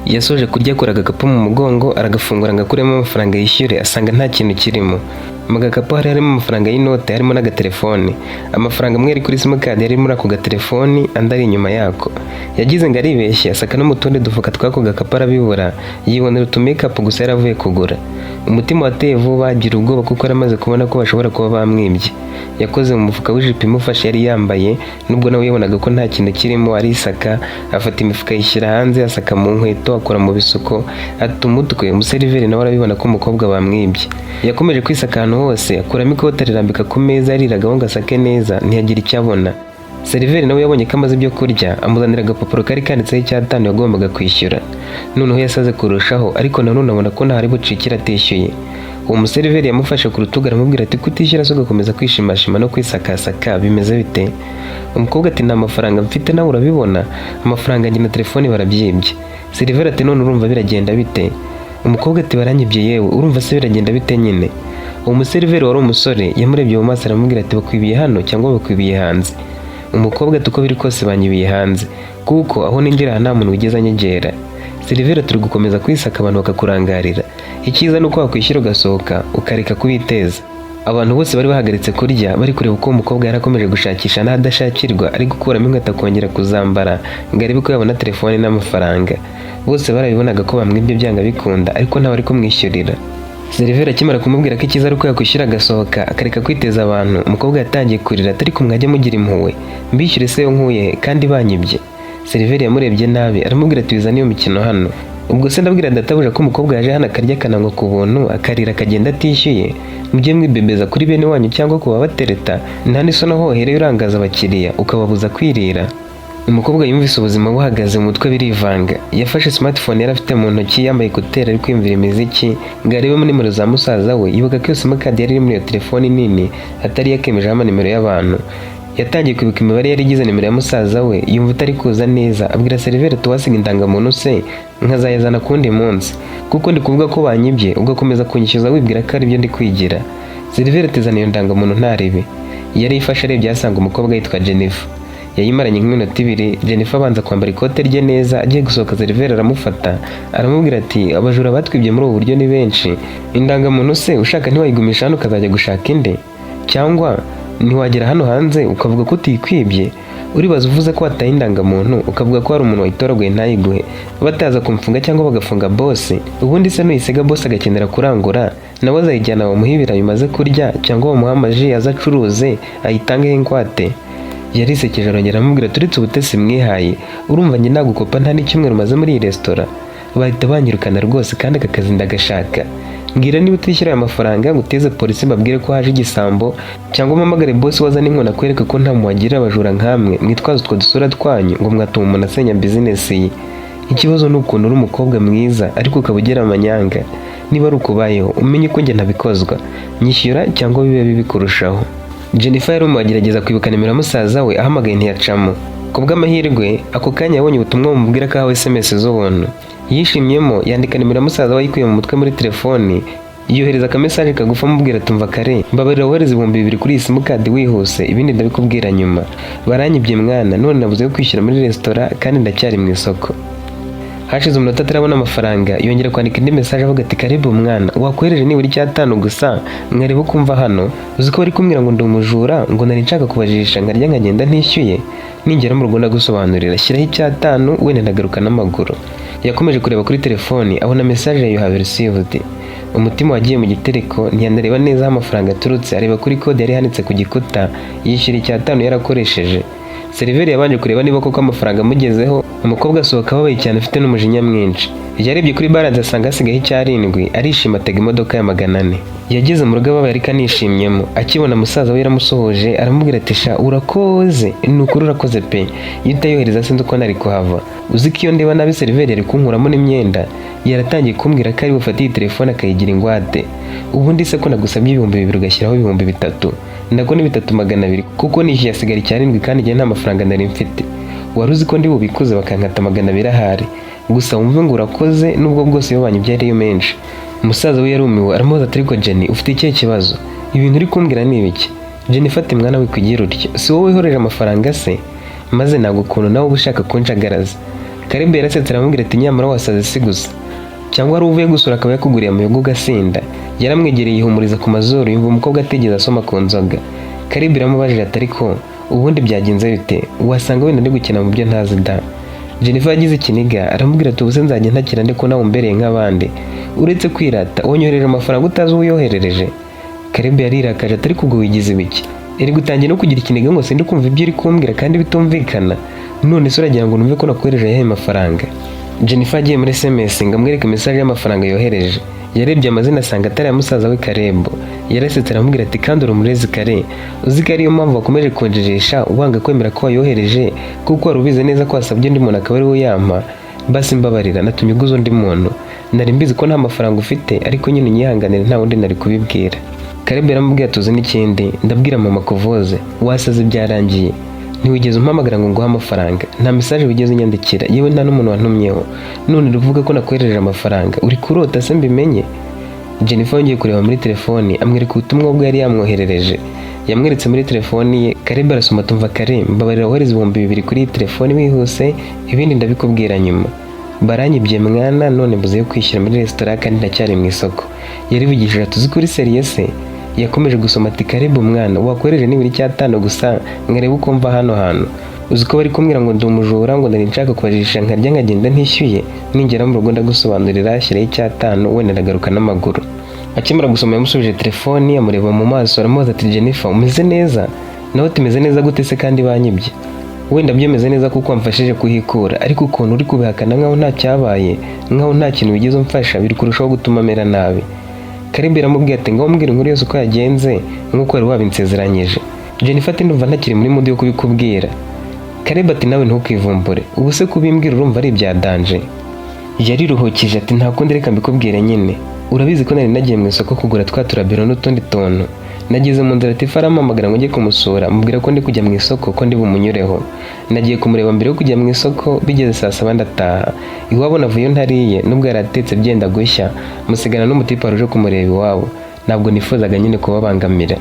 Yasoje kurya, akura agakapu mu mugongo, aragafungura ngo akuremo amafaranga yishyure, asanga nta kintu kirimo. Mu gakapu hari harimo amafaranga y'inote, harimo n'agatelefoni. Amafaranga amwe yari kuri simukadi yari muri ako gatelefoni, andi ari inyuma yako. Yagize ngo aribeshye, asaka no mu tundi dufuka tw'ako gakapu arabibura, yibonera utumekapu gusa yari avuye kugura. Umutima wateye vuba, agira ubwoba kuko yari amaze kubona ko bashobora kuba bamwibye. Yakoze mu mufuka w'ijipo imufashe yari yambaye, nubwo nawe yabonaga ko nta kintu kirimo, arisaka, afata imifuka ayishyira hanze, asaka mu nkweto, akora mu bisuko, ata umutwe. Umuseriveri nawe arabibona ko umukobwa bamwibye. Yakomeje kwisaka ahantu hose, akuramo ikote arirambika ku meza yariragaho ngo asake neza, ntiyagira icyo abona. Seriveri nawe yabonye ko amaze ibyo kurya, amuzanira agapapuro kari kanditseho icyatanu yagombaga kwishyura. Noneho yasaze kurushaho, ariko nanone abona ko ntahari bucikira atishyuye. Uwo museriveri yamufashe ku rutugu, aramubwira ati: "Kutishyura se ugakomeza kwishimashima no kwisakasaka, bimeze bite?" Umukobwa ati: "Nta mafaranga mfite, nawe urabibona, amafaranga yanjye na telefoni barabyibye." Seriveri ati: "None urumva biragenda bite?" Umukobwa ati: "Baranyibye yewe, urumva se biragenda bite nyine?" Uwo museriveri wari umusore yamurebye mu maso, aramubwira ati: "Bakwibiye hano cyangwa bakwibiye hanze?" Umukobwa ati: "Uko biri kose banyibiye hanze, kuko aho ninjira aha nta muntu wigeze anyegera." Seriveri: "Turi gukomeza kwisaka abantu bakakurangarira. Icyiza ni uko wakwishyura ugasohoka, ukareka kubiteza." Abantu bose bari bahagaritse kurya, bari kureba uko umukobwa yari akomeje gushakisha n'ahadashakirwa, ari gukuramo inkweto akongera kuzambara ngo arebe ko yabona telefone n'amafaranga. Bose barabibonaga ko bamwibye byanga bikunda, ariko ntawe ari kumwishyurira. Seriveri akimara kumubwira ko icyiza ari uko yakwishyura agasohoka, akareka kwiteza abantu, umukobwa yatangiye kurira atari ko: "Mwajya mugira impuhwe, mbishyure se yo nkuye he kandi banyibye?" Seriveri yamurebye nabi, aramubwira ati: "Bizane iyo mikino hano. Ubwo se ndabwira databuja ko umukobwa yaje hano akarya akananywa ku buntu, akarira akagenda atishyuye? Mujye mwibebeza kuri bene wanyu cyangwa ku babatereta. Nta n'isoni aho wahereye urangaza abakiriya, ukababuza kwirira?" Umukobwa yumvise ubuzima buhagaze mu mutwe, birivanga. Yafashe smartphone yari afite mu ntoki, yambaye écouteurs, ari kwiyumvira imiziki, ngo arebemo nimero za musaza we. Yibuka ko iyo simukadi yari iri muri iyo telefoni nini atari yakemejeho amanimero y'abantu. Yatangiye kwibuka imibare yari igize nimero ya musaza we, yumva utari kuza neza. Abwira seriveri: "Tuwasiga indangamuntu se nkazayazana kundi munsi, kuko ndi kuvuga ko banyibye ugakomeza kunyishyuza wibwira ko aribyo ndi kwigira." Seriveri atizana iyo ndangamuntu ntaribe. Yari ifashe, arebye asanga umukobwa yitwa Jennifer. Yayimaranye nk'iminota 2. Jennifer abanza kwambara ikote rye neza, agiye gusohoka, seriveri aramufata, aramubwira ati: "Abajura batwibye muri ubu buryo ni benshi. Indangamuntu se ushaka ntiwayigumisha hano ukazajya gushaka indi, cyangwa ntiwagera hano hanze ukavuga ko utikwibye? Uribaza uvuze ko wataye indangamuntu, ukavuga ko hari umuntu wayitoraguye ntayiguhe, bataza kumfunga cyangwa bagafunga boss? Ubundi se nuyisiga boss agakenera kurangura, nawe azayijyana bamuhe ibirayi umaze kurya, cyangwa bamuhe amaji aze acuruze ayitangeho ingwate?" Yarisekeje, arongera aramubwira: "Turetse ubutesi mwihaye, urumva njye nagukopa? Nta n'icyumweru umaze muri iyi resitora, bahita banyirukana rwose, kandi aka kazi ndagashaka. Mbwira niba utishyura aya mafaranga, ngo uteze polisi mbabwire ko haje igisambo, cyangwa umpamagare boss wazana inkoni akwereka ko nta muwagirira abajura nkamwe mwitwaza utwo dusura twanyu ngo mwatuma umuntu asenya bizinesi ye. Ikibazo ni ukuntu uri umukobwa mwiza ariko ukaba ugira amanyanga. Niba ari ukubayeho, umenye ko njye ntabikozwa. Nyishyura cyangwa bibe bibi kurushaho." Jennifer yari agerageza kwibuka nimero ya musaza we, ahamagaye ntiyacamo. Ku bw'amahirwe, ako kanya yabonye ubutumwa bumubwira ko ahawe SMS z'ubuntu. Yishimyemo, yandika nimero ya musaza we ayikuye mu mutwe muri telefoni, yohereza akamesaje kagufi amubwira: "Tumva kare, mbabarira wohereza 2000 kuri iyi simukadi wihuse, ibindi ndabikubwira nyuma. Baranyibye mwana, none nabuze yo kwishyura muri resitora kandi ndacyari mu isoko." Hashize umunota atarabona amafaranga, yongera kwandika indi message avuga ati: "Karibu mwana, wakohereje nibura icyatanu gusa mwareba ukumva hano. Uzi ko bari kumbwira ngo ndi umujura, ngo nari nshaka kubajijisha nkarya nkagenda ntishyuye? Ningera mu rugo ndagusobanurira. Shyiraho icyatanu, wenda ndagaruka n'amaguru." Yakomeje kureba kuri telefoni, abona message ya "You have received". Umutima wagiye mu gitereko, ntiyanareba neza aho amafaranga aturutse, areba kuri kode yari ihanitse ku gikuta, yishyura icyatanu yarakoresheje. Seriveri yabanje kureba niba koko amafaranga amugezeho. Umukobwa asohoka ababaye cyane, afite n'umujinya mwinshi. Yarebye kuri balance asanga hasigaye icyarindwi, arishima, atega imodoka ya 400. Yageze mu rugo ababaye ariko anishimyemo. Akibona musaza we yaramusohoje, aramubwira ati: "Sha urakoze, ni ukuri urakoze pe. Iyo utayohereza sinzi uko nari kuhava. Uzi ko iyo ndeba nabi seriveri yari kunkuramo n'imyenda? Yaratangiye kumbwira ko ari bufate iyi telefone akayigira ingwate. Ubundi se ko nagusabye 2000 ugashyiraho 3000, nako ni 3200, kuko nishyuye asigara icyarindwi, kandi njye nta mafaranga nari mfite. Wari uzi ko ndi bubikuze bakankata 200 ahari? Gusa wumve ngo urakoze, nubwo bwose iyo banyibye ariyo menshi." Umusaza we yarumiwe, aramubaza ati: "Ariko Jenny, ufite ikihe kibazo? Ibintu uri kumbwira ni ibiki?" Jenny fata mwana we, kugira utyo si wowe wihoreje amafaranga se? Maze ntabwo ukuntu nawe uba ushaka kunjagaraza. Karebu yarasetse, aramubwira ati: "Nyamara wasaze si gusa, cyangwa wari uvuye gusura akaba yakuguriye amayoga ugasinda?" Yaramwegereye, yihumuriza ku mazuru, yumva umukobwa atigeze asoma ku nzoga. Karebu yaramubajije ati: "Ariko ubundi byagenze bite? Wasanga wenda ndi gukina mu byo ntazi da." Jennifer yagize ikiniga, aramubwira ati: "Ubuse nzajya ntakira nde ko nawe umbereye nk'abandi? Uretse kwirata, wonyohereje amafaranga utazi uwo uyoherereje." Karebu yarirakaje ati: "Ariko ubwo wigize ibiki? Eri gutangiye no kugira ikiniga ngo sindi kumva ibyo uri kumbwira kandi bitumvikana. None se uragira ngo numve ko nakohereje ayahe mafaranga?" Jennifer agiye muri SMS ngo amwereke message y'amafaranga yohereje. Yarebye amazina, asanga atari aya musaza we Karebu. Yarasetse, aramubwira ati: "Kandi uri umurezi kare, uzi ko ariyo mpamvu wakomeje kunjijisha wanga kwemera ko wayohereje, kuko wari ubizi neza ko wasabye undi muntu akaba ari we uyampa. Basi mbabarira, natumye uguza undi muntu. Nari mbizi ko nta mafaranga ufite, ariko nyine unyihanganire, nta wundi nari kubibwira." Karebu yaramubwiye ati: "Uzi n'ikindi? Ndabwira mama kuvuze wasaze byarangiye. Ntiwigeze umpamagara ngo nguhe amafaranga, nta message wigeze unyandikira, yewe nta n'umuntu wantumyeho. None uruvuga ko nakohereje amafaranga? Uri kurota se mbimenye?" Jennifer yongeye kureba muri telefoni, amwereka ubutumwa bwo yari yamwoherereje. Yamweretse muri telefoni ye. Karebu arasoma, tumva: "Kare, mbabarira wohereza 2000 kuri iyi telefoni wihuse, ibindi ndabikubwira nyuma. Baranyibye mwana, none mbuze yo kwishyura muri resitora kandi ndacyari mu isoko." Yarivugishije ati: "Uzi kuri sérieux se?" Yakomeje gusoma ati: "Karibu mwana, wakohereje nibura icyatanu gusa nkareba uko mva hano hantu. Uzi ko bari kumbwira ngo ndi umujura, ngo nari nshaka kubajisha nkarya nkagenda ntishyuye? Ningera mu rugo ndagusobanurira. Shyiraho icyatanu, wenda ndagaruka n'amaguru." Akimara gusoma, yamusubije telefoni, amureba mu maso, aramubaza ati: "Jennifer, umeze neza?" Nawe ati: "Meze neza gute se kandi banyibye? Wenda byemeze neza kuko wamfashije kuhikura, ariko ukuntu uri kubihakana nkaho nta cyabaye, nkaho nta kintu wigeze umfasha, biri kurushaho gutuma amera nabi." Karebu yaramubwiye ati: "Ngaho mbwira inkuru yose uko yagenze nk'uko wari wabinsezeranyije." Jennifer ati: "Ndumva ntakiri muri mood yo kubikubwira." Karebu ati: "Nawe ntukivumbure, ubu se kubimbwira urumva ari ibya danger?" Yariruhukije ati: "Nta kundi, reka mbikubwire nyine. Urabizi ko nari nagiye mu isoko kugura twa turabero n'utundi tuntu. Nageze mu nzira, Tifa arampamagara ngo njye kumusura, mubwira ko ndi kujya mu isoko, ko ndi bumunyureho. Nagiye kumureba mbere yo kujya mu isoko, bigeze saa saba ndataha. Iwabo navuyeyo ntariye, nubwo yari atetse byenda gushya, musigana n'umutipe wari uje kumureba iwabo. Ntabwo nifuzaga nyine kubabangamira,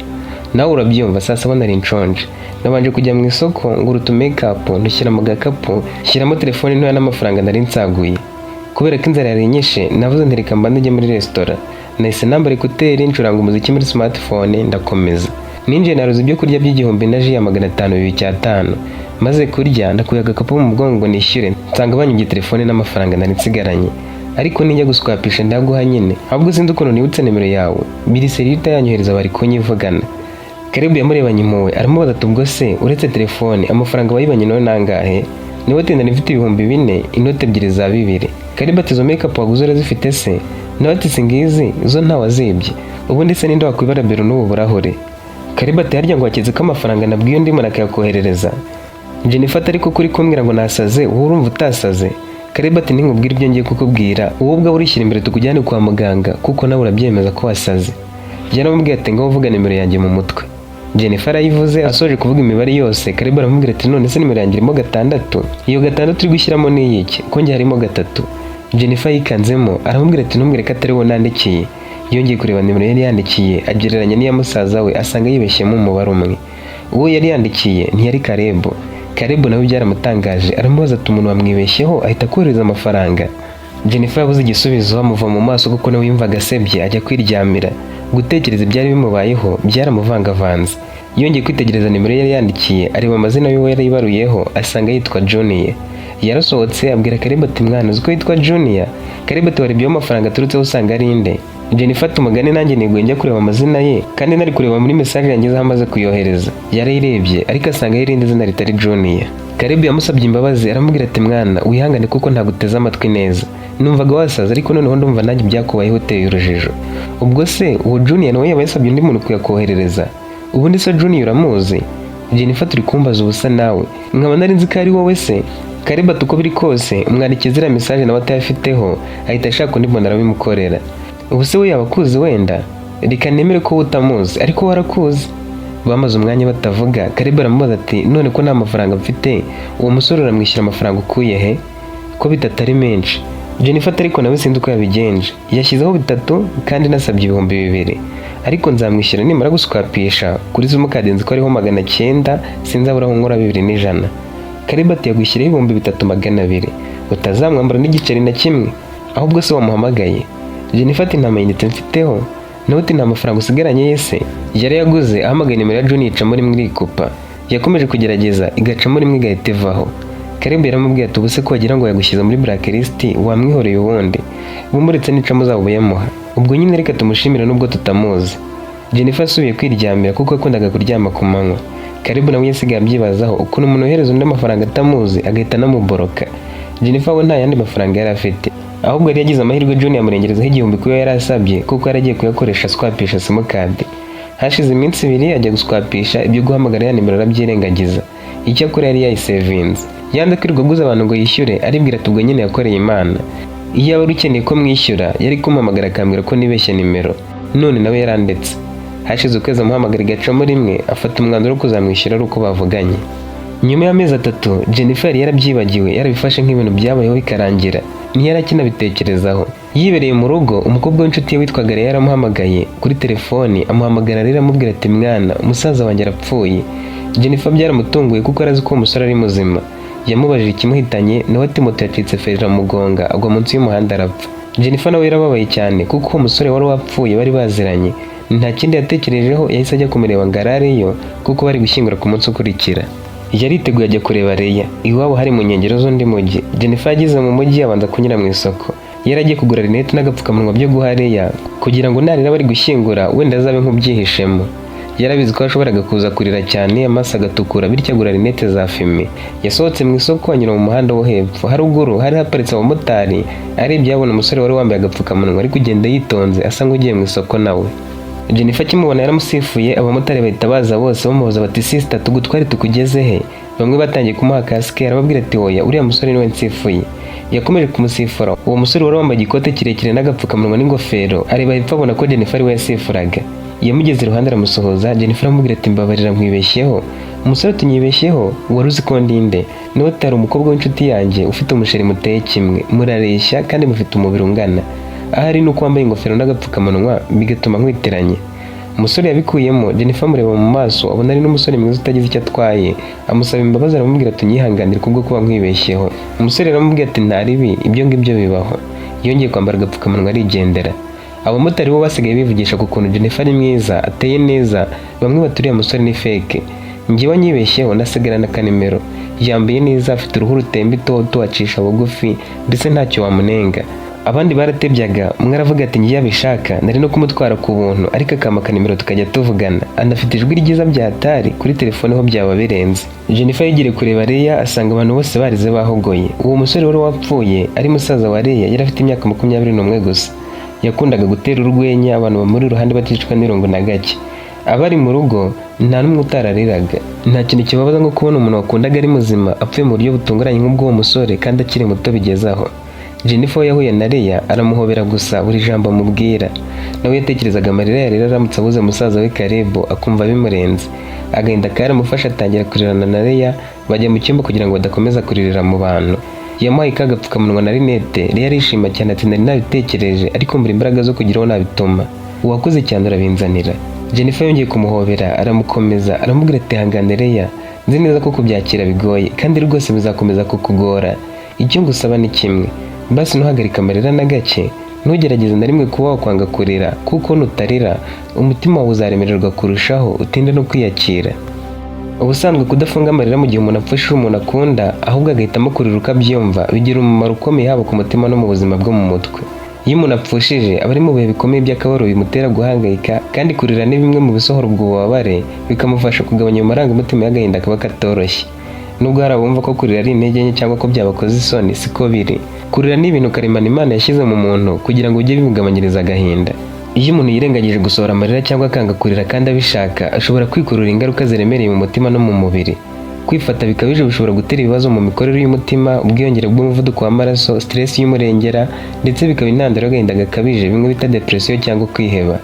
nawe urabyumva. Saa saba nari nshonje. Nabanje kujya mu isoko, ngura utu makeup, ndushyira mu gakapu, shyiramo telefone ntoya n'amafaranga nari nsaguye. Kubera ko inzara yari inyishe, navuze nti reka mbanze njye muri resitora. Nahise nambara écouteurs, ncuranga umuziki muri smartphone, ndakomeza. Ninjiye, naruza ibyo kurya by'igihumbi na jus ya 500, bibiri cyatanu. Maze kurya, ndakuye agakapu mu mugongo ngo nishyure, nsanga banyibye telefone n'amafaranga nari nsigaranye. Ariko nijya guswapisha ndaguha nyine. Ahubwo sinzi ukuntu nibutse nimero yawe, biri sérieux, utayanyohereza bari kunyivugana." Karebu yamurebanye impuhwe, aramubaza ati: "Ubwo se uretse telefone, amafaranga wayibanye nawe nangahe?" Niwe ati: "Nari mfite 4000, inoti ebyiri za bibiri." Karebu ati: "Izo makeup waguze urazifite se?" Nawe ati: "Singizi, zo ntawazibye. Ubundi se ninde wakwibara bero n'ubu burahure?" Karebu ati: "Harya ngo waketse ko amafaranga nabwiye undi muntu akayakoherereza?" Jennifer ati: "Ariko kuri kumbwira ngo nasaze, wowe urumva utasaze?" Karebu ati: "Ninkubwira ibyo ngiye kukubwira, wowe ubwawe urishyira imbere tukujyane kwa muganga, kuko nawe urabyemeza ko wasaze." Yaramubwiye ati: "Ngaho uvuga nimero yanjye mu mutwe." Jennifer arayivuze. Asoje kuvuga imibare yose, Karebu aramubwira ati: "None se nimero yanjye irimo gatandatu? Iyo gatandatu uri gushyiramo ni iyiki, ko njye harimo gatatu?" Jennifer yikanzemo, aramubwira ati: "Ntumbwire ko atari wowe nandikiye." Yongeye kureba nimero yari yandikiye, agereranya n'iya musaza we, asanga yibeshyemo umubare umwe. Uwo yari yandikiye ntiyari Karebu. Karebu nawe byaramutangaje, aramubaza ati: "Umuntu wamwibeshyeho ahita akohereza amafaranga?" Jennifer yabuze igisubizo, amuva mu maso, kuko nawe yumvaga asebye, ajya kwiryamira. Gutekereza ibyari bimubayeho byaramuvangavanze. Yongeye kwitegereza nimero yari yandikiye, areba amazina y'uwo yari ibaruyeho, asanga yitwa Junior. Yarasohotse, abwira Karebu ati: "Mwana, uzi ko yitwa Junior?" Karebu ati: "Warebyeho amafaranga aturutseho usanga ari inde?" Jennifer ati: "Umugani nanjye niguye njya kureba amazina ye, kandi nari kureba muri message yangezeho amaze kuyohereza." Yarayirebye, ariko asanga irindi zina ritari Junior. Karebu yamusabye imbabazi, aramubwira ati: "Mwana, wihangane kuko ntaguteze amatwi neza. Numvaga wasaze, ariko noneho ndumva nanjye ibyakubayeho uteye urujijo. Ubwo se uwo Junior nawe yaba yasabye undi muntu kuyakoherereza? Ubundi se Junior uramuzi?" Jennifer: "Turi kumbaza ubusa nawe, nkaba nari nzi ko ari wowe se?" Karebu ati: "Uko biri kose, umwandikiye ziriya message nawe atayafiteho, ahita ashaka undi muntu arabimukorera. Ubu se we yaba akuzi? Wenda reka nemere ko wowe utamuzi, ariko we arakuzi." Bamaze umwanya batavuga. Karebu aramubaza ati: "None ko nta mafaranga mfite, uwo musore uramwishyura amafaranga ukuye he, ko bitatu ari menshi?" Jennifer ati: "Ariko nawe sinzi uko yabigenje, yashyizeho bitatu kandi nasabye 2000. Ariko nzamwishyura nimara guswapisha kuri simukadi, nzi ko ariho 900, sinzabura aho nkora 2,100." Caleb ati yagushyiriyeho 3200, utazamwambara n'igiceri na kimwe. Ahubwo se wamuhamagaye? Jennifer ati nta mayinite mfiteho. Nawe ati nta mafaranga usigaranye yese? Yari yaguze. Ahamagaye nimero ya John yicamo rimwe irikupa. Yakomeje kugerageza igacamo rimwe igahita ivaho. Caleb yaramubwiye ati ubu se ko wagira ngo yagushyize muri blacklist, wamwihoreye ubundi bumuretse n'icamo zabo buyamuha. Ubwo nyine reka tumushimire nubwo tutamuzi. Jennifer asubiye kwiryamira kuko yakundaga kuryama ku manywa. Caleb nawe yasigaye abyibazaho ukuntu umuntu yohereza undi amafaranga atamuzi agahita anamuboroka. Jennifer we nta yandi mafaranga yari afite, ahubwo yari yagize amahirwe John yamurengerezaho 1000 kuyo yari asabye, kuko yari agiye kuyakoresha aswapisha simukadi. Hashize iminsi 2 ajya guswapisha, ibyo guhamagara ya nimero arabyirengagiza. Icyakora yari yayisevinze. Yanze kwirirwa aguza abantu ngo yishyure, aribwira ati ubwo nyine yakoreye Imana, iyo yaba ari ukeneye ko mwishyura yari kumpamagara akambwira ko nibeshye nimero, none nawe yarandetse. Hashize ukwezi amuhamagara igacamo rimwe, afata umwanzuro wo kuzamwishyura ari uko bavuganye. Nyuma y'amezi 3 Jennifer yari yarabyibagiwe, yarabifashe nk'ibintu byabayeho bikarangira, ntiyari akinabitekerezaho. Yibereye mu rugo, umukobwa w'inshuti ye witwaga Leah yaramuhamagaye kuri telefoni. Amuhamagara rero amubwira ati mwana, umusaza wanjye arapfuye. Jennifer byaramutunguye kuko arazi ko uwo musore ari muzima. Yamubajije ikimuhitanye, nawe ati moto yacitse feri iramugonga agwa munsi y'umuhanda arapfa. Jennifer nawe yarababaye cyane kuko uwo musore wari wapfuye bari baziranye. Nta kindi yatekerejeho, yahise ajya kumureba ngo arareyo kuko bari gushyingura ku munsi ukurikira. Yariteguye ajya kureba Leah. Iwabo hari mu nkengero z'undi mujyi. Jennifer yageze mu mujyi abanza kunyura mu isoko. Yari agiye kugura rinete n'agapfukamunwa byo guha Leah kugira ngo narira bari gushyingura wenda azabe nk'ubyihishemo. Yarabizi ko yashoboraga kuza kurira cyane amaso agatukura, bityo agura rinete za fime. Yasohotse mu isoko anyura mu muhanda wo hepfo. Haruguru hari haparitse abamotari. Arebye yabona umusore wari wambaye agapfukamunwa ari kugenda yitonze asa nk'ugiye mu isoko nawe. Jennifer akimubona yaramusifuye, abamotari bahita baza bose bamubaza bati sister, tugutware tukugeze he? Bamwe batangiye kumuha kasike, arababwira ati oya, uriya musore niwe nsifuye. Yakomeje kumusifura. Uwo musore wari wambaye igikote kirekire n'agapfukamunwa n'ingofero areba hepfo abona ko Jennifer ari we yasifuraga. Yamugeze iruhande aramusuhuza. Jennifer aramubwira ati mbabarira nkwibeshyeho. Umusore tunyibeshyeho, wari uzi ko ndinde? Niwe utari umukobwa w'inshuti yanjye ufite umusheri muteye kimwe, murareshya kandi mufite umubiri ungana, ahari nuko wambaye ingofero n'agapfukamunwa bigatuma nkwitiranye. Umusore yabikuyemo. Jennifer amureba mu maso abona ari n'umusore mwiza utagize icyo atwaye. Amusaba imbabazi, aramubwira ati unyihanganire kubwo kuba nkwibeshyeho. Umusore aramubwira ati nta ribi, ibyo ngibyo bibaho. Yongeye kwambara agapfukamunwa arigendera. Abamotari bo basigaye bivugisha ku kuntu Jennifer ari mwiza, ateye neza. Bamwe bati uriya musore ni fake, njyewe anyibeshyeho nasigarana akanimero, yambaye neza, afite uruhu rutemba itoto, acisha bugufi, mbese ntacyo wamunenga. Abandi baratebyaga, umwe aravuga ati ngiye abishaka nari no kumutwara ku buntu, ariko akampa akanimero tukajya tuvugana, anafite ijwi ryiza bya hatari, kuri telefone ho byaba birenze. Jennifer yigiriye kureba Leah asanga abantu bose barize bahogoye. Uwo musore wari wapfuye ari musaza wa Leah yari afite imyaka 21 gusa. Yakundaga gutera urwenya, abantu bamuri iruhande baticwa n'irungu na gake. Abari mu rugo nta n'umwe utarariraga. Nta kintu kibabaza nko kubona umuntu wakundaga ari muzima apfuye mu buryo butunguranye nk'ubw'uwo musore kandi akiri muto bigeze aho. Jennifer we yahuye na Leah aramuhobera gusa, buri jambo amubwira nawe yatekerezaga amarira yarira aramutse abuze musaza we Caleb, akumva bimurenze. Agahinda karamufashe, atangira kurirana na Leah, bajya mu cyumba kugira ngo badakomeza kuririra mu bantu. Yamuhaye ka gapfukamunwa na rinete. Leah arishima cyane ati nari nabitekereje ariko mbura imbaraga zo kugira uwo nabituma, uwakoze cyane urabinzanira. Jennifer yongeye kumuhobera aramukomeza, aramubwira ati hangane Leah, nzi neza ko kubyakira bigoye kandi rwose bizakomeza kukugora. Icyo ngusaba ni kimwe basi, ntuhagarike amarira na gake, ntugerageze na rimwe kuba wakwanga kurira, kuko nutarira umutima wawe uzaremererwa kurushaho utinde no kwiyakira. Ubusanzwe kudafunga amarira mu gihe umuntu apfushije umuntu akunda, ahubwo agahitamo kurira ukabyumva, bigira umumaro ukomeye haba ku mutima no mu buzima bwo mu mutwe. Iyo umuntu apfushije aba ari mu bihe bikomeye by'akababaro bimutera guhangayika, kandi kurira ni bimwe mu bisohora ubwo bubabare, bikamufasha kugabanya ayo marangamutima y'agahinda kaba katoroshye. Nubwo hari abumva ko kurira ari intege nke cyangwa ko byabakoze isoni, siko biri. Kurira ni ibintu karemano Imana yashyize mu muntu kugira ngo bijye bimugabanyiriza agahinda. Iyo umuntu yirengagije gusohora amarira cyangwa akanga kurira kandi abishaka, ashobora kwikurura ingaruka ziremereye mu mutima no mu mubiri. Kwifata bikabije bishobora gutera ibibazo mu mikorere y'umutima, ubwiyongere bw'umuvuduko w'amaraso, stress y'umurengera, ndetse bikaba intandaro y'agahinda gakabije, bimwe bita depression cyangwa kwiheba.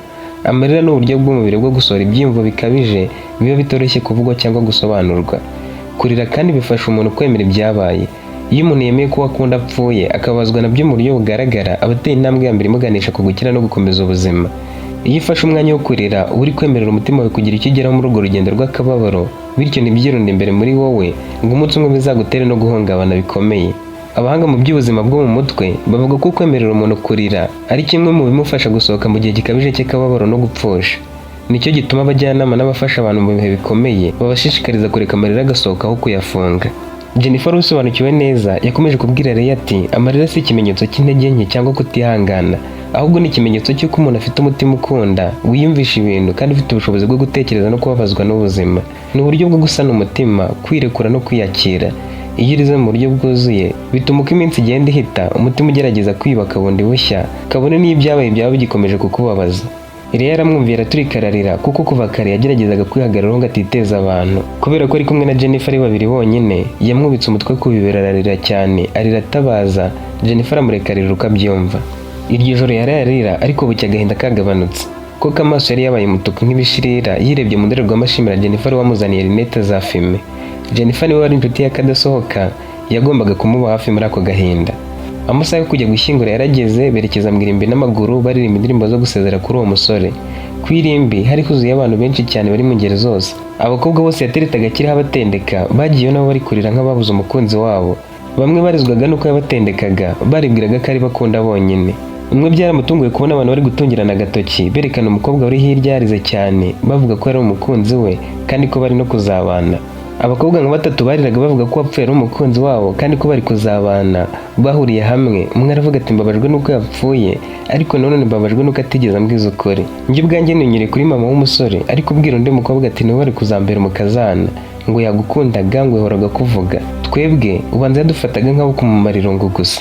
Amarira ni uburyo bw'umubiri bwo gusohora ibyiyumvo bikabije biba bitoroshye kuvugwa cyangwa gusobanurwa. Kurira kandi bifasha umuntu kwemera ibyabaye. Iyo umuntu yemeye ko uwo akunda apfuye, akababazwa nabyo mu buryo bugaragara, aba ateye intambwe ya mbere imuganisha ku gukira no gukomeza ubuzima. Iyo ufashe umwanya wo kurira, uba uri kwemerera umutima wawe kugira icyo ugeraho muri urwo rugendo rw'akababaro. Bityo ntibyirunde imbere muri wowe ngo umunsi umwe bizagutere no guhungabana bikomeye. Abahanga mu by'ubuzima bwo mu mutwe bavuga ko kwemerera umuntu kurira ari kimwe mu bimufasha gusohoka mu gihe gikabije cy'akababaro no gupfusha. Nicyo gituma abajyanama n'abafasha abantu mu bihe bikomeye babashishikariza kureka amarira agasohoka aho kuyafunga. Jennifer usobanukiwe neza yakomeje kubwira Leah ati: "Amarira si ikimenyetso cy'intege nke cyangwa kutihangana, ahubwo ni ikimenyetso cy'uko umuntu afite umutima ukunda, wiyumvisha ibintu kandi ufite ubushobozi bwo gutekereza no kubabazwa n'ubuzima. Ni uburyo bwo gusana umutima, kwirekura no kwiyakira. Iyo urize mu buryo bwuzuye, bituma uko iminsi igenda ihita, umutima ugerageza kwiyubaka bundi bushya, kabone n'iyo ibyabaye byaba bigikomeje kukubabaza." Leah yaramwumviye, araturika ararira, kuko kuva kare yageragezaga kwihagararaho ngo atiteza abantu. Kubera ko ari kumwe na Jennifer ari babiri bonyine, yamwubitse umutwe ku bibero, ararira cyane, arira atabaza. Jennifer aramureka arira uko abyumva. Iryo joro yaraye arira, ariko bucya agahinda kagabanutse, kuko amaso yari yabaye umutuku nk'ibishirira. Yirebye mu ndorerwamo ashimira Jennifer wamuzaniye lunettes za fumé. Jennifer niwe wari inshuti y'akadasohoka, yagombaga kumuba hafi muri ako gahinda. Amasaha yo kujya gushyingura yarageze, berekeza mu irimbi n'amaguru, baririmba indirimbo zo gusezera kuri uwo musore. Ku irimbi hari huzuye abantu benshi cyane bari mu ngeri zose. Abakobwa bose yateretaga akiriho abatendeka bagiyeyo nabo bari kurira nk'ababuze umukunzi wabo. Bamwe barizwaga n'uko yabatendekaga, baribwiraga ko ari bakunda bonyine. Umwe byaramutunguye kubona abantu bari gutungirana agatoki berekana umukobwa uri hirya yarize cyane, bavuga ko yari umukunzi we kandi ko bari no kuzabana. Abakobwa nka batatu bariraga bavuga ko uwapfuye ari umukunzi wabo kandi ko bari kuzabana. Bahuriye hamwe, umwe aravuga ati: "Mbabajwe n'uko yapfuye, ariko nanone mbabajwe n'uko atigeze ambwiza ukuri. Njye ubwanjye ninyuriye kuri mama w'umusore ariko ubwira undi mukobwa ati niwe wari kuzambera umukazana, ngo yagukundaga, ngo yahoraga kuvuga. Twebwe ubanza yadufataga nk'abo kumumara irungu gusa."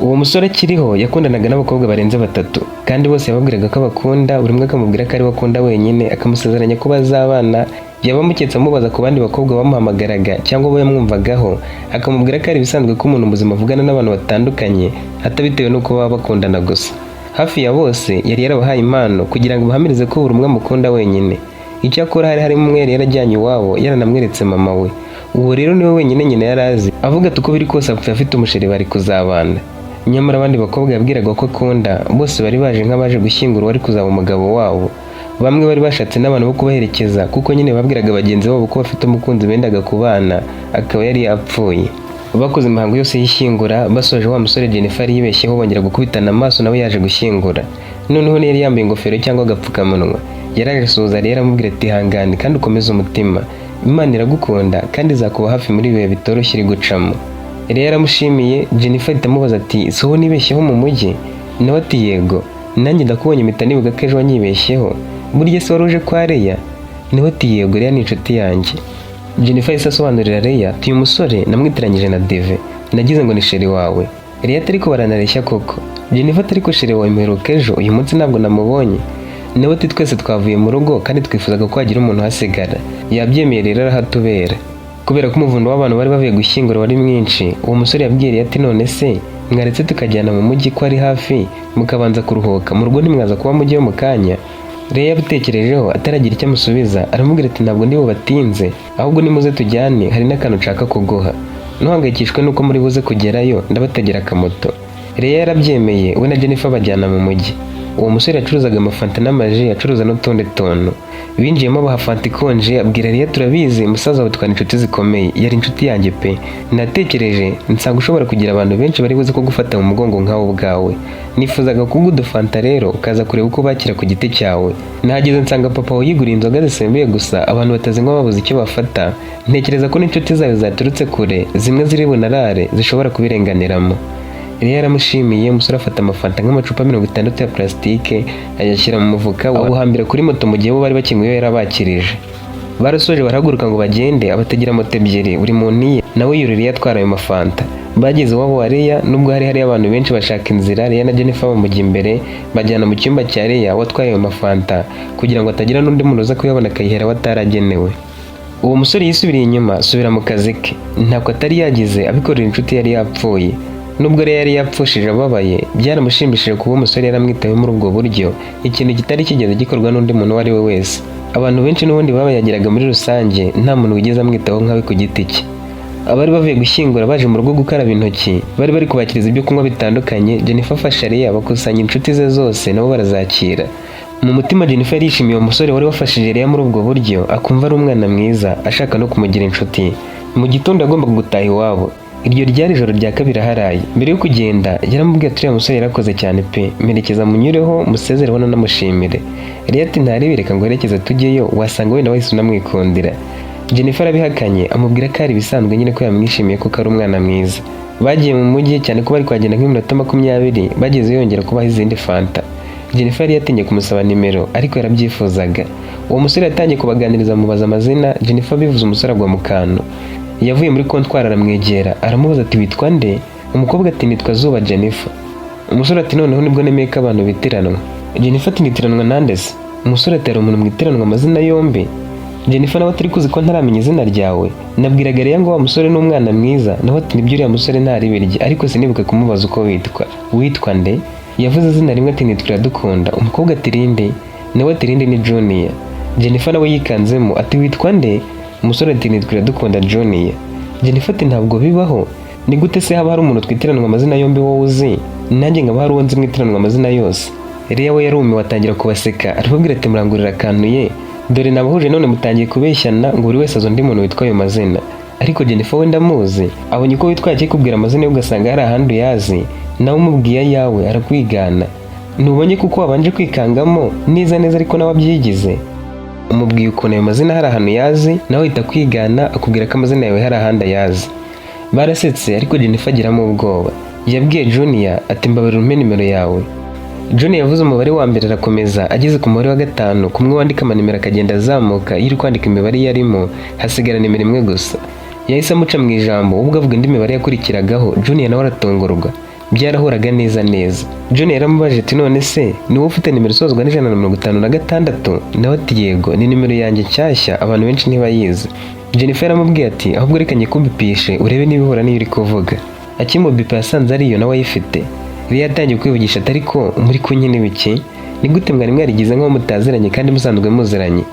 Uwo musore akiriho yakundanaga n'abakobwa barenze batatu, kandi bose yababwiraga ko abakunda, buri umwe akamubwira ko ari we akunda wenyine, akamusezeranya ko bazabana. Yaba amuketse amubaza ku bandi bakobwa bamuhamagaraga cyangwa abo yamwumvagaho, akamubwira ko ari ibisanzwe ko umuntu muzima avugana n'abantu batandukanye, atabitewe n'uko baba bakundana gusa. Hafi ya bose yari yarabahaye impano kugira ngo bahamirize ko buri umwe amukunda wenyine. Icyakora hari harimo umwe yari yarajyanye iwabo, yaranamweretse mama we. Uwo rero niwe wenyine nyina yari azi, avuga ati uko biri kose apfuye afite umusheri bari kuzabana. Nyamara abandi bakobwa yabwiraga ko akunda bose bari baje nk'abaje gushyingura uwari kuzaba umugabo wabo. Bamwe bari bashatse n'abantu bo kubaherekeza, kuko nyine babwiraga bagenzi babo ko bafite umukunzi bendaga kubana, akaba yari yapfuye. Bakoze imihango yose y'ishyingura, basoje, wa musore Jennifer yibeshyeho bongera gukubitana amaso, nawe yaje gushyingura. Noneho ntiyari yambaye ingofero cyangwa agapfukamunwa. Yaraje asuhuza rero, aramubwira ati: "Hangane kandi ukomeze umutima, Imana iragukunda kandi izakuba hafi muri ibihe bitoroshye iri gucamo." Yari yaramushimiye. Jennifer ahita amubaza ati: "Si wowe nibeshyeho mu mujyi?" Nawe ati: "Yego, nanjye ndakubonye mpita nibuka ko ejo wanyibeshyeho. Burya se wari uje kwa Leya?" Nawe ati: "Yego, Leya ni inshuti yanjye." Jennifer yahise asobanurira Leya ati: "Uyu musore namwitiranyije na Deve, nagize ngo ni chéri wawe." Leya ati: "Ariko baranareshya koko." Jennifer ati: "Ariko chéri wawe mperuka ejo, uyu munsi ntabwo namubonye." Nawe ati: "Twese twavuye mu rugo kandi twifuzaga ko hagira umuntu uhasigara, yabyemeye rero arahatubera." Kubera ko umuvundo w'abantu bari bavuye gushyingura wari mwinshi, uwo musore yabwiye Leya ati: "None se mwaretse tukajyana mu mujyi ko ari hafi, mukabanza kuruhuka? Mu rugo ntimwaza kuba mujyeyo mu kanya?" Leya yabitekerejeho, ataragira icyo amusubiza aramubwira ati: "Ntabwo ndi bubatinze, ahubwo nimuze tujyane, hari n'akantu nshaka kuguha. Ntuhangayikishwe n'uko muri buze kugerayo, ndabategera akamoto." Leya yarabyemeye, we na Jennifer bajyana mu mujyi. Uwo musore yacuruzaga amafanta n'amaji, acuruza n'utundi tuntu. Binjiyemo baha fanta ikonje, abwira Leya: "Turabizi, musaza wawe twari inshuti zikomeye, yari inshuti yanjye pe. Natekereje nsanga ushobora kugira abantu benshi bari buze kugufata mu mugongo nkawe ubwawe. Nifuzaga kuguha udufanta rero ukaza kureba uko bakira ku giti cyawe. Nahageze nsanga papa wawe yiguriye inzoga zisembuye gusa, abantu batazinywa babuze icyo bafata. Ntekereza ko n'inshuti zawe zaturutse kure, zimwe ziri bunarare, zishobora kubirenganiramo." Yari yaramushimiye. Umusore afata amafanta nk'amacupa 60 ya plastique, ayashyira mu mufuka, awuhambira kuri moto. Mu gihe bo bari bakinywa iyo yarabakirije. Barasoje barahaguruka ngo bagende, abategera moto ebyiri, buri muntu iye, nawe yurira atwara ayo mafanta. Bageze iwabo wa Leya, nubwo hari hari abantu benshi bashaka inzira, Leya na Jennifer bamujya imbere, bajyana mu cyumba cya Leya watwaye ayo mafanta, kugira ngo atagira n'undi muntu uza kuyabona akayihera aho ataragenewe. Uwo musore yisubiriye inyuma, asubira mu kazi ke. Ntabwo atari yagize abikorera inshuti yari yapfuye. Nubwo rero yari yapfushije ababaye, byaramushimishije kuba umusore yaramwitayeho muri ubwo buryo, ikintu kitari kigeze gikorwa n'undi muntu uwo ari we wese. Abantu benshi n'ubundi babayagiraga muri rusange, nta muntu wigeze amwitaho nkawe ku giti cye. Abari bavuye gushyingura baje mu rugo gukaraba intoki, bari bari kubakiriza ibyo kunywa bitandukanye. Jennifer afasha Leah bakusanya inshuti ze zose, nabo barazakira. Mu mutima Jennifer yarishimiye uwo musore wari wafashije Leah muri ubwo buryo, akumva ari umwana mwiza, ashaka no kumugira inshuti. Mu gitondo yagombaga gutaha iwabo. Iryo ryari ijoro rya kabiri aharaye. Mbere yo kugenda yaramubwiye ati: "Uriya musore yarakoze cyane pe, mperekeza munyureho musezereho nanamushimire." Leah ati: "Ntaribi, reka ngo herekeze tujyeyo, wasanga wenda wahise unamwikundira." Jennifer arabihakanye, amubwira ko ari ibisanzwe nyine, ko yamwishimiye kuko ari umwana mwiza. Bagiye mu mujyi, cyane ko bari kuhagenda nk'iminota 20, bageze yongera kubaha izindi fanta. Jennifer yari yatinye kumusaba nimero, ariko yarabyifuzaga. Uwo musore yatangiye kubaganiriza, amubaza amazina. Jennifer abivuze, umusore agwa mu kantu. Yavuye muri kontwari aramwegera, aramubaza ati: "Witwa nde?" Umukobwa ati: "Nitwa Zuba Jennifer." Umusore ati: "Noneho nibwo nemeye ko abantu bitiranwa." Jennifer ati: "Nitiranwa nande se?" Umusore ati: "Hari umuntu mwitiranwa amazina yombi." Jennifer nawe atari kuzi ko ntaramenya izina ryawe. Nabwiraga rero ngo wa musore ni umwana mwiza. Nawe ati: "Nibyo, uriya musore ntaribirye, ariko sinibuka kumubaza uko witwa. Witwa nde?" Yavuze izina rimwe ati: "Nitwa Iradukunda." Umukobwa ati: "Rinde?" Nawe ati: "Rinde ni Junior." Jennifer nawe yikanzemo ati: "Witwa nde?" Umusore ati: "Nitwa Iradukunda Junior." Jennifer ati: "Ntabwo bibaho, ni gute se haba hari umuntu twitiranwa amazina yombi wowe uzi, nanjye nkaba hari uwo nzi mwitiranwa amazina yose?" Leah we yarumiwe, atangira kubaseka, arababwira ati: "Murangurira akantu ye, dore nabahuje none mutangiye kubeshyana ngo buri wese azi undi muntu witwa ayo mazina. Ariko Jennifer we ndamuzi, abonye uko witwaye akikubwira amazina ye ugasanga hari ahandi uyazi, nawe umubwiye ayawe arakwigana. Ntubonye kuko wabanje kwikangamo neza neza, ariko nawe abyigize. Umubwiye ukuntu ayo mazina hari ahantu yazi, nawe ahita kwigana akubwira ko amazina yawe hari ahandi ayazi." Barasetse, ariko Jennifer agiramo ubwoba. Yabwiye Junior ati: "Mbabarira umpe nimero yawe." Junior yavuze umubare wa mbere arakomeza, ageze ku mubare wa gatanu, kumwe wandika amanimero akagenda azamuka, iyo uri kwandika imibare yarimo hasigara nimero imwe gusa. Yahise amuca mu ijambo, ubwo avuga indi mibare yakurikiragaho. Junior nawe aratungurwa, byarahuraga neza neza. Junior yaramubajije ati: "None se ni wowe ufite nimero isozwa n'156?" Nawe ati: "Yego, ni nimero yanjye nshyashya, abantu benshi ntibayizi." Jennifer yaramubwiye ati: "Ahubwo reka nyikubipishe urebe niba ihura n'iyo uri kuvuga." Akimubipa yasanze ariyo, nawe ayifite. Yari yatangiye kwivugisha ati: "Ariko muri kunkina ibiki? Ni gute mwari mwarigize nk'aho mutaziranye kandi musanzwe muziranye?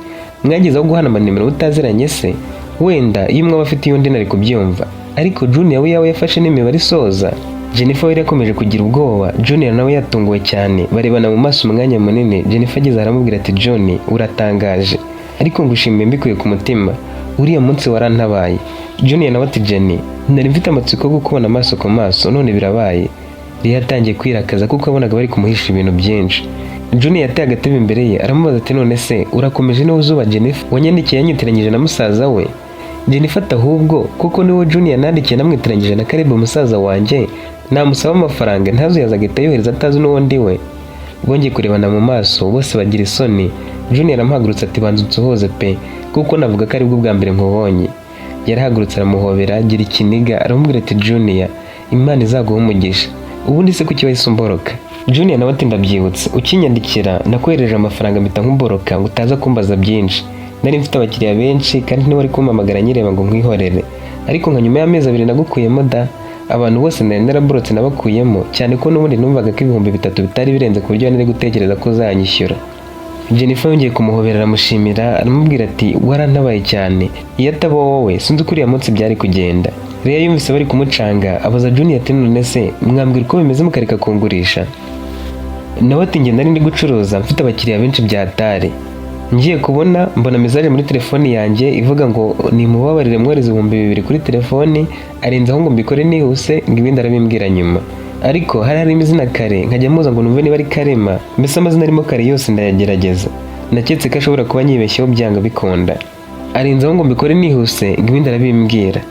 Mwageze aho guhana amanimero mutaziranye se? Wenda iyo umwe aba afite iy'undi nari kubyumva, ariko Junior we yawe yafashe n'imibare isoza." Jennifer we yakomeje kugira ubwoba, Junior nawe yatunguwe cyane, barebana mu maso umwanya munini. Jennifer ageze aramubwira ati: "John, uratangaje, ariko ngushimiye mbikuye ku mutima, uriya munsi warantabaye." Junior nawe ati: "Jenny, nari mfite amatsiko yo kukubona amaso ku maso, none birabaye." Yari yatangiye kwirakaza kuko yabonaga bari kumuhisha ibintu byinshi. Junior yateye agatebe imbere ye, aramubaza ati: "None se urakomeje, niwe Zuba Jennifer wanyandikiye yanyitiranyije na musaza we?" Jennifer ati: "Ahubwo kuko niwe Junior nandikiye namwitiranyije na Caleb musaza wanjye, namusaba amafaranga ntazuyaza agahita yohereza atazi n'uwo ndi we." Bongeye kurebana mu maso, bose bagira isoni. Junior aramuhagurutsa ati: "Banza unsuhuze pe, kuko navuga ko aribwo bwa mbere nkubonye." Yarahagurutse aramuhobera, agira ikiniga, aramubwira ati: "Junior, Imana izaguha umugisha. Ubundi se kuki wahise umboroka?" Junior nawe ati: "Ndabyibutse, ukinyandikira nakohereje amafaranga mpita nkuboroka ngo utaza kumbaza byinshi. Nari mfite abakiriya benshi kandi ntiwari kumpamagara nyireba ngo nkwihorere, ariko nka nyuma y'amezi 2 nagukuyemo da. Abantu bose nari naraborotse nabakuyemo, cyane ko n'ubundi numvaga ko 3000 bitari birenze ku buryo nari gutekereza ko uzanyishyura." Jennifer yongeye kumuhobera, aramushimira, aramubwira ati: "Warantabaye cyane, iyo ataba wowe sinzi uko uriya munsi byari kugenda." Leah yumvise bari kumucanga, abaza Junior ati: "None se mwambwira uko bimeze mukareka kungurisha?" Nawe ati: "Njye nari ndi gucuruza mfite abakiriya benshi bya tare, ngiye kubona mbona message muri telefoni yanjye ivuga ngo nimubabarire mwohereze 2000 kuri telefoni, arenzaho ngo mbikore nihuse, ngo ibindi arabimbwira nyuma. Ariko hari harimo izina Kare, nkajya muza ngo numve niba ari Karema, mbese amazina arimo Kare yose ndayagerageza. Naketse ko ashobora kuba anyibeshyeho byanga bikunda. Arenzaho ngo mbikore nihuse, ngo ibindi arabimbwira.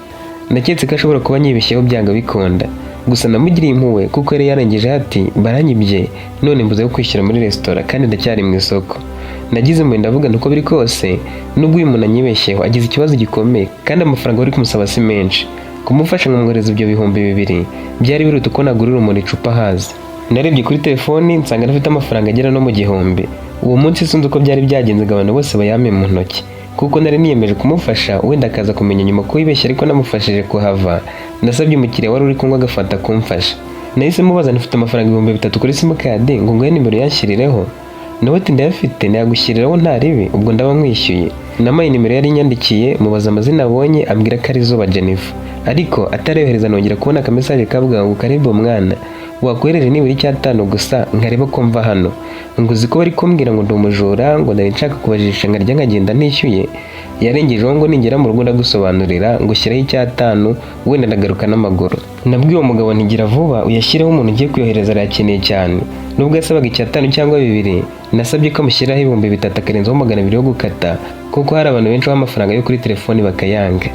Naketse ko ashobora kuba anyibeshyeho byanga bikunda. Gusa namugiriye impuhwe kuko yari yarengeje ati: baranyibye, none mbuze yo kwishyura muri resitora kandi ndacyari mu isoko. Nagize impuhwe, ndavuga uko biri kose nubwo uyu muntu anyibeshyeho agize ikibazo gikomeye, kandi amafaranga bari kumusaba si menshi. Kumufasha nkamwohereza ibyo 2000 byari biruta uko nagurira umuntu icupa hazi. Narebye kuri telefoni nsanga ntafite amafaranga agera no mu 1000. Uwo munsi sinzi uko byari byagenze ngo abantu bose bayampe mu ntoki, kuko nari niyemeje kumufasha, wenda akaza kumenya nyuma ko yibeshye, ariko namufashije kuhava. Nasabye umukiriya wari uri kunywa agafata kumfasha. Nahise mubaza, nifite amafaranga 3000 kuri simukadi ngo nguhe nimero yanshyirireho? Nawe ati: ndayafite, nayagushyiriraho nta ribi, ubwo ndaba nkwishyuye." Namuhaye nimero yari inyandikiye, mubaza amazina abonye, ambwira ko ari Izuba Jennifer. Ariko atarayohereza nongera kubona akamesaje kavuga ngo: "Karibu mwana, wakohereje nibura 5 gusa nkareba ko mva hano." Ngo uzi ko bari kumbwira ngo ndi umujura, ngo nari nshaka kubajijisha nkarya nkagenda ntishyuye. Yarengejeho ngo: "Ningera mu rugo ndagusobanurira." Ngo shyiraho 5, wenda ndagaruka n'amaguru. Nabwiye uwo mugabo ntigira vuba uyashyireho, umuntu ugiye kuyohereza arayakeneye cyane. Nubwo yasabaga 5 cyangwa 2, nasabye ko amushyiraho 3000 akarenzaho 200 yo gukata, kuko hari abantu benshi baha amafaranga yo kuri telefoni bakayanga.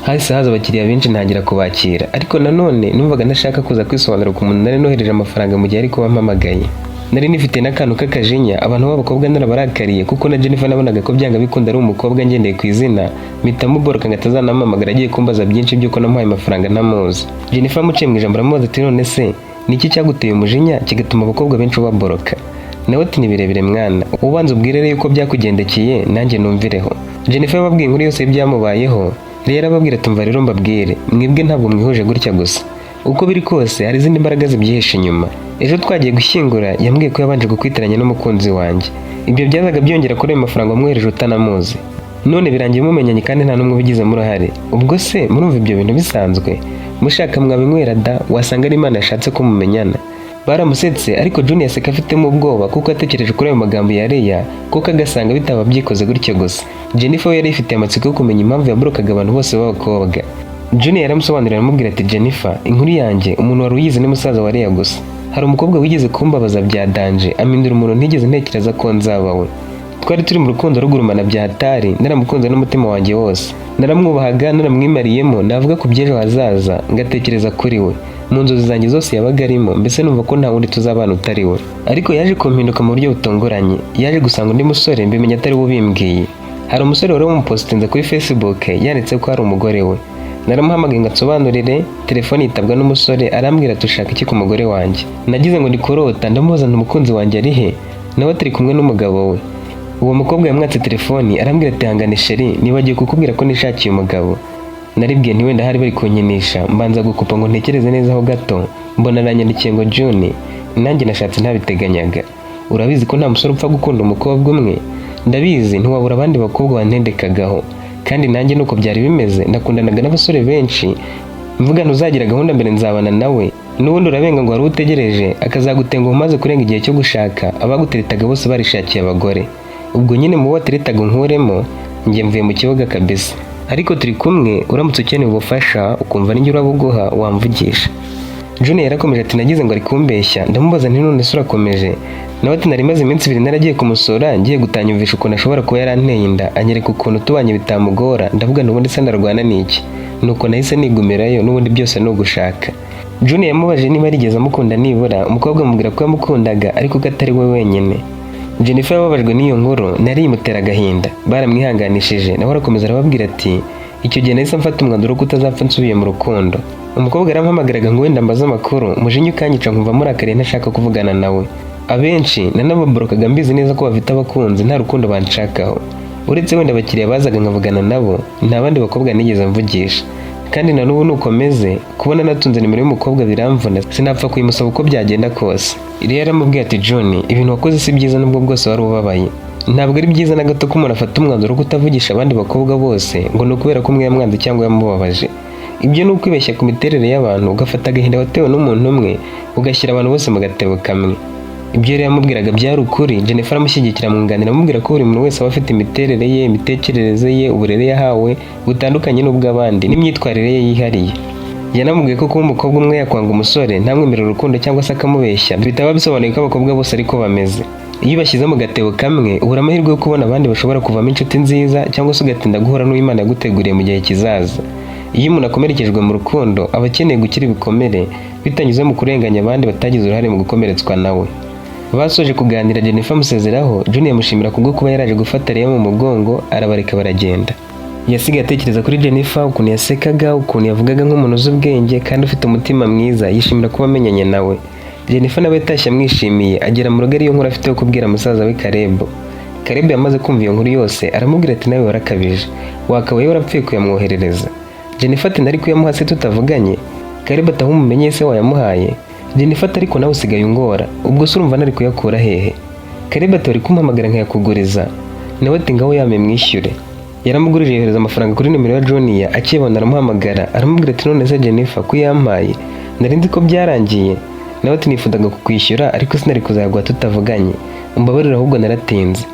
Hahise haza abakiriya benshi, ntangira kubakira, ariko nanone numvaga ntashaka kuza kwisobanura ku muntu nari nohereje amafaranga mu gihe ari kuba mpamagaye. Nari nifite n'akantu k'akajinya, abantu b'abakobwa narabarakariye, kuko na Jennifer nabonaga ko byanga bikunda ari umukobwa ngendeye ku izina, mpita muboroka ngo atazanampamagara agiye kumbaza byinshi by'uko namuhaye amafaranga ntamuzi. Jennifer amuciye mu ijambo aramubaza ati: "None se ni iki cyaguteye umujinya kigatuma abakobwa benshi ubaboroka?" Nawe ati: "Ni birebire mwana, ubanza ubwire rero yuko byakugendekeye nanjye numvireho." Jennifer yababwiye inkuru yose y'ibyamubayeho. Rero ababwira: "Tumva rero mbabwire, mwebwe ntabwo mwihuje gutya gusa, uko biri kose hari izindi mbaraga zibyihishe inyuma. Ejo twagiye gushyingura, yambwiye ko yabanje kukwitiranya n'umukunzi wanjye. Ibyo byazaga byongera kuri ayo mafaranga wamwohereje utanamuzi, none birangiye mumenyanye kandi nta n'umwe ubigizemo uruhare. Ubwo se murumva ibyo bintu bisanzwe? Mushaka mwabinywera da, wasanga ari Imana yashatse ko mumenyana." Baramusetse, ariko Junior aseka afitemo ubwoba, kuko yatekereje kuri ayo magambo ya Leya, kuko agasanga bitaba byikoze gutyo gusa. Jennifer we yari yifitiye amatsiko yo kumenya impamvu yaborokaga abantu bose b'abakobwa. Junior yaramusobanurira, aramubwira ati: "Jennifer, inkuru yanjye umuntu wari uyizi ni musaza wa Leya gusa. Hari umukobwa wigeze kumbabaza bya danger, amindura umuntu ntigeze ntekereza ko nzaba we. Twari turi mu rukundo rugurumana bya hatari, naramukunze n'umutima wanjye wose, naramwubahaga, naramwimariyemo, navuga ku by'ejo hazaza ngatekereza kuri we, mu nzozi zanjye zose yabaga arimo, mbese numva ko nta wundi tuzabana utari we. Ariko yaje kumpinduka mu buryo butunguranye. Yaje gusanga undi musore, mbimenya atari we ubimbwiye. Hari umusore wari wamupositinze kuri Facebook yanditse ko ari umugore we. Naramuhamagaye ngo ansobanurire, telefone yitabwa n'umusore, arambwira ati: 'Ushaka iki ku mugore wanjye?' Nagize ngo ndi kurota, ndamubaza nti: 'Umukunzi wanjye ari he?' Nawe turi kumwe n'umugabo we." Uwo mukobwa yamwatse telefoni, arambwira ati: "Hangane chéri, nibagiwe kukubwira ko nishakiye umugabo." Naribwiye nti wenda hari bari kunkinisha, mbanza gukupa ngo ntekereze neza ho gato, mbona aranyandikiye ngo: 'June, nanjye nashatse ntabiteganyaga. Urabizi ko nta musore upfa gukunda umukobwa umwe. Ndabizi ntiwabura abandi bakobwa wantendekagaho, kandi nanjye nuko byari bimeze, nakundanaga n'abasore benshi, mvuga ntuzagira gahunda mbere nzabana nawe. N'ubundi urabenga ngo wari utegereje akazagutenguha umaze kurenga igihe cyo gushaka, abaguteretaga bose barishakiye abagore. Ubwo nyine mu bo wateretaga unkuremo, njye mvuye mu kibuga kabisa. Ariko turi kumwe, uramutse ukeneye ubufasha ukumva ninjye urabuguha wamvugisha." Junior yarakomeje ati: "Nagize ngo ari kumbeshya, ndamubaza nti: 'None se urakomeje?' Nawe ati: 'Nari maze iminsi 2 naragiye kumusura, ngiye gutanyumvisha ukuntu ashobora kuba yaranteye inda, anyereka ukuntu tubanye bitamugora. Ndavuga n'ubundi se ndarwana n'iki? Nuko nahise nigumirayo, n'ubundi byose ni ugushaka.'" Junior yamubajije niba yarigeze amukunda nibura, umukobwa amubwira ko yamukundaga ariko ko atari we wenyine. Jennifer yababajwe n'iyo nkuru, nari imutera agahinda. Baramwihanganishije, nawe arakomeza arababwira ati: "Icyo gihe nahise mfata umwanzuro wo kutazapfa nsubiye mu rukundo. Umukobwa yarampamagaraga ngo wenda mbaze amakuru, umujinya ukanyica, nkumva murakariye, ntashaka kuvugana nawe. Abenshi nanababorokaga mbizi neza ko bafite abakunzi, nta rukundo banshakaho. Uretse wenda abakiriya bazaga nkavugana nabo, nta bandi bakobwa nigeze mvugisha. Kandi na n'ubu nukomeze kubona natunze nimero y'umukobwa biramvuna, sinapfa kuyimusaba uko byagenda kose." Rero yaramubwiye ati: "John, ibintu wakoze si byiza nubwo bwose wari ubabaye. Ntabwo ari byiza na gato ko umuntu afata umwanzuro wo kutavugisha abandi bakobwa bose ngo ni ukubera ko umwe yamwanze cyangwa yamubabaje. Ibyo ni ukwibeshya ku miterere y'abantu, ugafata agahinda watewe n'umuntu umwe ugashyira abantu bose mu gatebo kamwe." Ibyo rero yamubwiraga byari ukuri. Jennifer aramushyigikira, amwunganira, amubwira ko buri muntu wese aba afite imiterere ye, imitekerereze ye, uburere yahawe butandukanye n'ubw'abandi n'imyitwarire ye yihariye. Yanamubwiye ko kuba umukobwa umwe yakwanga umusore ntamwemerere urukundo cyangwa se akamubeshya, bitaba bisobanuye ko abakobwa bose ariko bameze. Iyo ubashyize mu gatebo kamwe, ubura amahirwe yo kubona abandi bashobora kuvamo inshuti nziza, cyangwa se ugatinda guhura n'uwo Imana yaguteguriye mu gihe kizaza. Iyo umuntu akomerekejwe mu rukundo, aba akeneye gukira ibikomere bitanyuze mu kurenganya abandi batagize uruhare mu gukomeretswa nawe. Basoje kuganira, Jennifer amusezeraho, Junior amushimira kubwo kuba yaraje gufata Leah mu mugongo, arabareka baragenda. Yasigaye atekereza kuri Jennifer, ukuntu yasekaga, ukuntu yavugaga nk'umuntu uzi ubwenge kandi ufite umutima mwiza, yishimira kuba amenyanye nawe. Jennifer nawe yatashye amwishimiye, agera mu rugo ariyo nkuru afite yo kubwira musaza we Caleb. Caleb yamaze kumva iyo nkuru yose, aramubwira ati: "Nawe warakabije, wakabaye warapfuye kuyamwoherereza." Jennifer ati: "Nari kuyamuha se tutavuganye?" Caleb ati: "Aho umumenye se wayamuhaye?" Jennifer ati: "Ariko nawe usigaye ungora, ubwo se urumva nari kuyakura hehe?" Caleb ati: "Wari kumpamagara nkayakuguriza." Nawe ati: "Ngaho yame mwishyure." Yaramugurije, yohereza amafaranga kuri nimero ya Junior. Akibona aramuhamagara, aramubwira ati: "None se Jennifer, ko yampaye nari nzi ko byarangiye?" Nawe ati: "Nifuzaga kukwishyura ariko sinari kuzaguha tutavuganye, umbabarire ahubwo naratinze."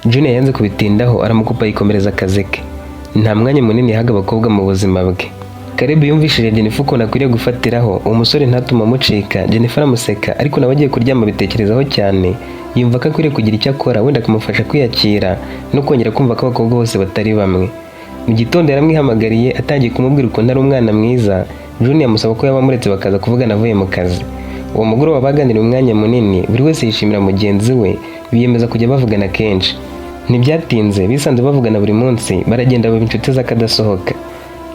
Junior yanze kubitindaho, aramukupa yikomereza akazi ke. Nta mwanya munini yahaga abakobwa mu buzima bwe. Caleb yumvishije Jennifer ukuntu akwiriye gufatiraho uwo musore ntatuma amucika. Jennifer aramuseka, ariko nawe agiye kuryama abitekerezaho cyane, yumva ko akwiriye kugira icyo akora, wenda akamufasha kwiyakira no kongera kumva ko abakobwa bose batari bamwe. Mu gitondo yaramwihamagariye, atangiye kumubwira ukuntu ari umwana mwiza. Junior amusaba ko yaba amuretse bakaza kuvugana avuye mu kazi. Uwo mugoroba baganiriye umwanya munini, buri wese yishimira mugenzi we, biyemeza kujya bavugana kenshi. Ntibyatinze bisanze bavugana buri munsi, baragenda baba inshuti z'akadasohoka.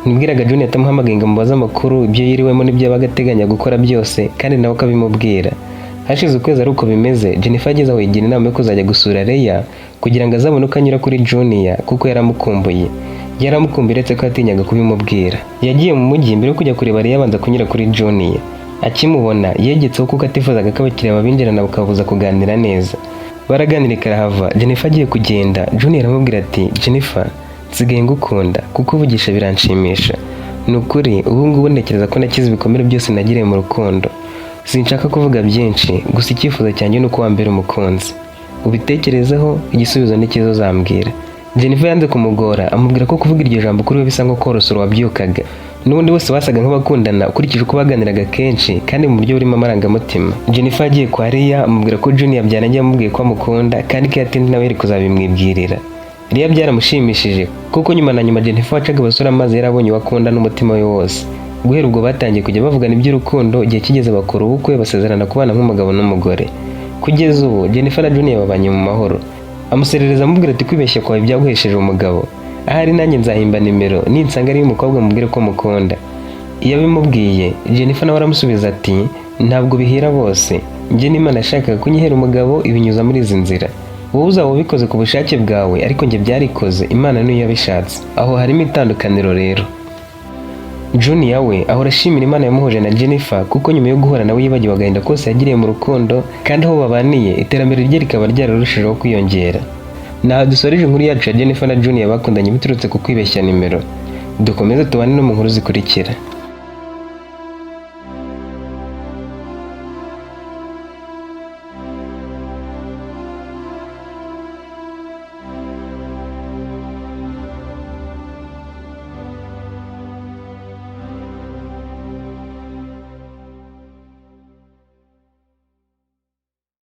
Nibwiraga Junior atamuhamagaye ngo amubaze amakuru, ibyo yiriwemo n'ibyo yabaga ateganya gukora byose, kandi nawe akabimubwira. Hashize ukwezi ari uko bimeze. Jennifer ageze aho yigira inama yo kuzajya gusura Leah kugira ngo azabone uko anyura kuri Junior, kuko yaramukumbuye. Yaramukumbuye uretse ko yatinyaga kubimubwira. Yagiye mu mujyi, mbere yo kujya kureba Leah abanza kunyura kuri Junior. Akimubona yegetseho, kuko atifuzaga ko abakiriya babinjirana bakababuza kuganira neza. Baraganira karahava. Jennifer agiye kugenda, Junior aramubwira ati: "Jennifer, nsigaye ngukunda, kuko uvugisha biranshimisha. Ni ukuri ubu ngubu ntekereza ko nakize ibikomere byose nagiriye mu rukundo. Sinshaka kuvuga byinshi, gusa icyifuzo cyanjye ni uko wambera umukunzi. Ubitekerezeho, igisubizo ni cyiza uzambwira." Jennifer yanze kumugora, amubwira ko kuvuga iryo jambo kuri we bisa nko korosora uwabyukaga. N'ubundi bose basaga nk'abakundana ukurikije uko baganiraga kenshi kandi mu buryo burimo amarangamutima. Jennifer agiye kwa Leah, amubwira ko Junior byarangiye amubwiye ko amukunda, kandi ko yatinze nawe yari kuzabimwibwirira. Leah byaramushimishije, kuko nyuma na nyuma Jennifer wacaga abasore amazi yarabonye uwo akunda n'umutima we wose. Guhera ubwo batangiye kujya bavugana iby'urukundo, igihe kigeze bakora ubukwe, basezerana kubana nk'umugabo n'umugore. Kugeza ubu Jennifer na Junior babanye mu mahoro. Amuserereza amubwira ati: "Kwibeshya kwawe byaguhesheje umugabo. Ahari nanjye nzahimba nimero, ninsanga ari umukobwa mubwire ko mukunda." Iyo abimubwiye, Jennifer nawe aramusubiza ati: "Ntabwo bihira bose. Njye n'Imana yashakaga kunyihera umugabo ibinyuza muri izi nzira. Wowe uzaba ubikoze ku bushake bwawe, ariko njye byarikoze, Imana niyo yabishatse. Aho harimo itandukaniro rero." Junior we ahora ashimira Imana yamuhuje na Jennifer, kuko nyuma yo guhura nawe yibagiwe agahinda kose yagiriye mu rukundo, kandi aho babaniye iterambere rye rikaba ryararushijeho kwiyongera. Naha dusoreje inkuru yacu ya Jennifer na Junior bakundanye biturutse ku kwibeshya nimero. Dukomeze tubane no mu nkuru zikurikira.